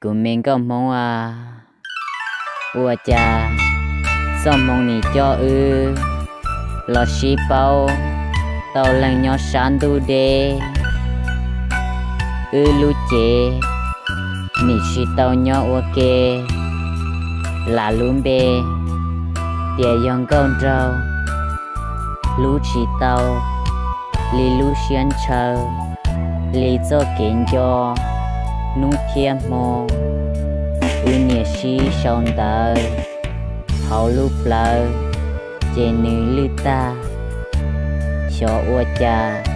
Tus me nkauj Hmoob a, ua cas txoj hmoo nim coj wb los sib paub tau leej nyob sab ntuj deb. Wb lub cev nim tsis tau nyob ua ke, lam lub npe tias yog nkauj nraug, hlub tsis tau li lub siab ntshaw, li txoj kev nco hnub thiab hmo. Wb niam sib sau ntawv hauv lub plawv, ces nws lwj tag. Xyov ua cas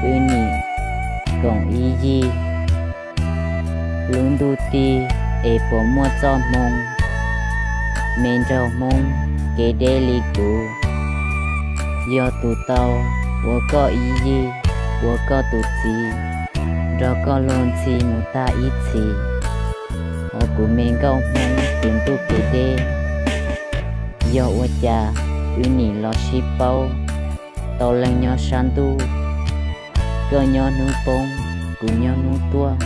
wb nim koom ib yig. Lub ntuj tig es puas muaj txoj hmoo me nraug Hmoob kev deb li kuv, yog tus tau ua koj ib yig, ua koj tus txiv, nrog koj luag ntxhi mus tag ib txhis. Hos kuv me nkauj Hmoob tus ntuj kev deb, yog ua cas wb nim los sib paub tau leej nyob sab ntuj. Koj nyob hnub poob, kuv nyob hnub tuaj,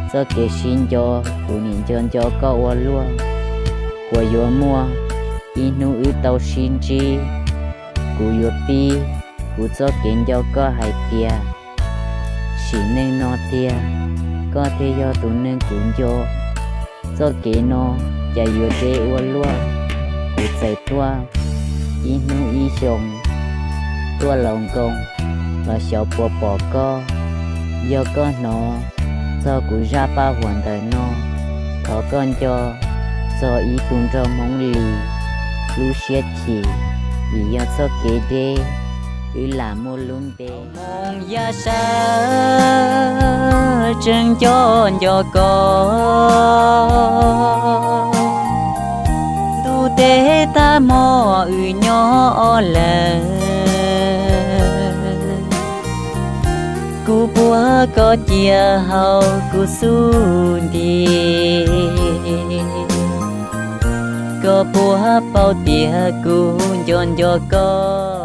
txoj kev sib nco kuv nim nco nco koj ua luaj. Puas yuav muaj ib hnub wb tau sib ntsib, kuv yuav pib kuv txoj kev nco koj hais tias, sim neej no tiag, koj thiaj yog tus neeg kuv nco. Txoj kev no cas yuav deb ua luaj, kuv txawm tuaj ib hnub ib xyoos, tuaj laus nkoos los xyov puas pom koj. Yog koj hnov txog kuv zaj paj huam ntawm no, thov koj nco txog ib tug nraug Hmoob li lub siab chim, vim yog txoj kev deb, wb lam muaj lub npe. Hmoo Yaj Sab tseem nco nco koj, ntuj teb tag hmo wb nyob ob leeg. Kuv puag koj cia hauv kuv xub ntiag, koj puas paub tias kuv nco nco koj.